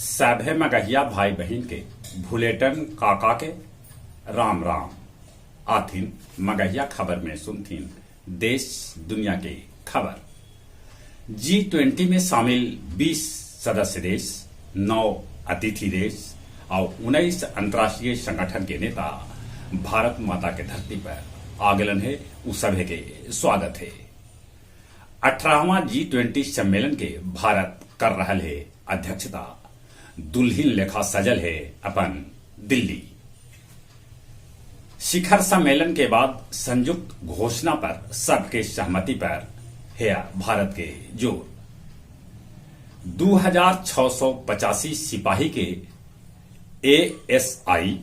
सभे मगहिया भाई बहिन के भुलेटन काका के राम राम। आथिन मगहिया खबर में सुनथिन देश दुनिया के खबर। जी-20 में शामिल 20 सदस्य देश, 9 अतिथि देश आउ 19 अंतर्राष्ट्रीय संगठन के नेता भारत माता के धरती पर आ गेलन हे, उ सभे के स्वागत हे। 18वां जी-20 सम्मेलन के भारत कर रहल हे अध्यक्षता। दुल्हिन लेखा सजल हे अपन दिल्ली। शिखर सम्मेलन के बाद संयुक्त घोषणा पर सबके सहमति पर हेय भारत के जोर। 2685 सिपाही के एएसआई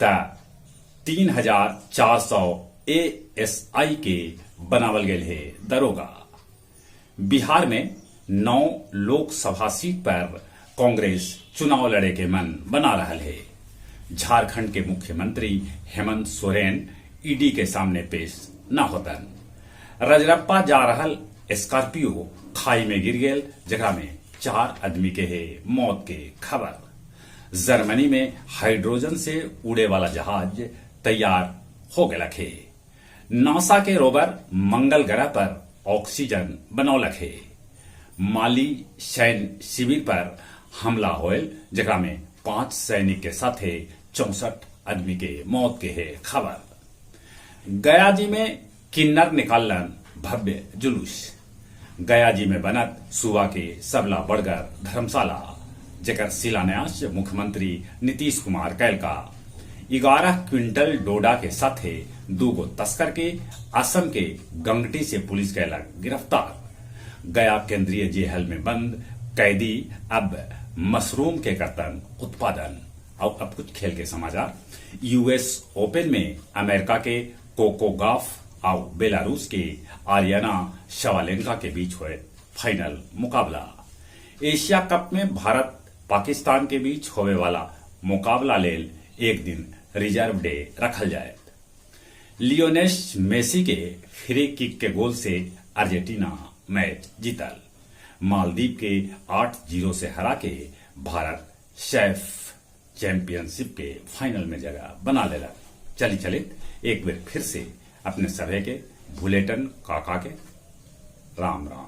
त 3400 एएसआई के बनावल गेल हे दरोगा। बिहार में 9 लोकसभा सीट पर कांग्रेस चुनाव लड़े के मन बना रहल हे। झारखंड के मुख्यमंत्री हेमंत सोरेन ईडी के सामने पेश न होतन। रजरप्पा जा रहल स्कॉर्पियो खाई में गिर गेल, जेकरा में 4 आदमी के हे मौत के खबर। जर्मनी में हाइड्रोजन से उड़े वाला जहाज तैयार हो गेलक हे। नासा के रोवर मंगल ग्रह पर ऑक्सीजन बनौलक हे। माली सैन्य शिविर पर हमला होयल, जेकरा में 5 सैनिक के साथे 64 आदमी के मौत के हे खबर। गया जी में किन्नर निकाललन भव्य जुलूस। गया जी में बनत सुबा के सबला बड़गर धर्मशाला, जेकर शिलान्यास मुख्यमंत्री नीतीश कुमार कैलका। 11 क्विंटल डोडा के साथे 2 तस्कर के असम के गंगटी से पुलिस कैलक गिरफ्तार। गया केंद्रीय जेल में बंद कैदी अब मशरूम के करतन उत्पादन। और अब कुछ खेल के समाचार। यूएस ओपन में अमेरिका के कोको गाफ और बेलारूस के आर्यना शवालेंका के बीच हुए फाइनल मुकाबला। एशिया कप में भारत पाकिस्तान के बीच होवे वाला मुकाबला लेल एक दिन रिजर्व डे रखल जाए। लियोनेल मेसी के फ्री किक के गोल से अर्जेंटीना मैच जीतल। मालदीव के 8-0 से हरा के भारत सैफ चैंपियनशिप के फाइनल में जगह बना लेलक। चली चलित एक बेर फिर से अपने सभे के भुलेटन काका के राम राम।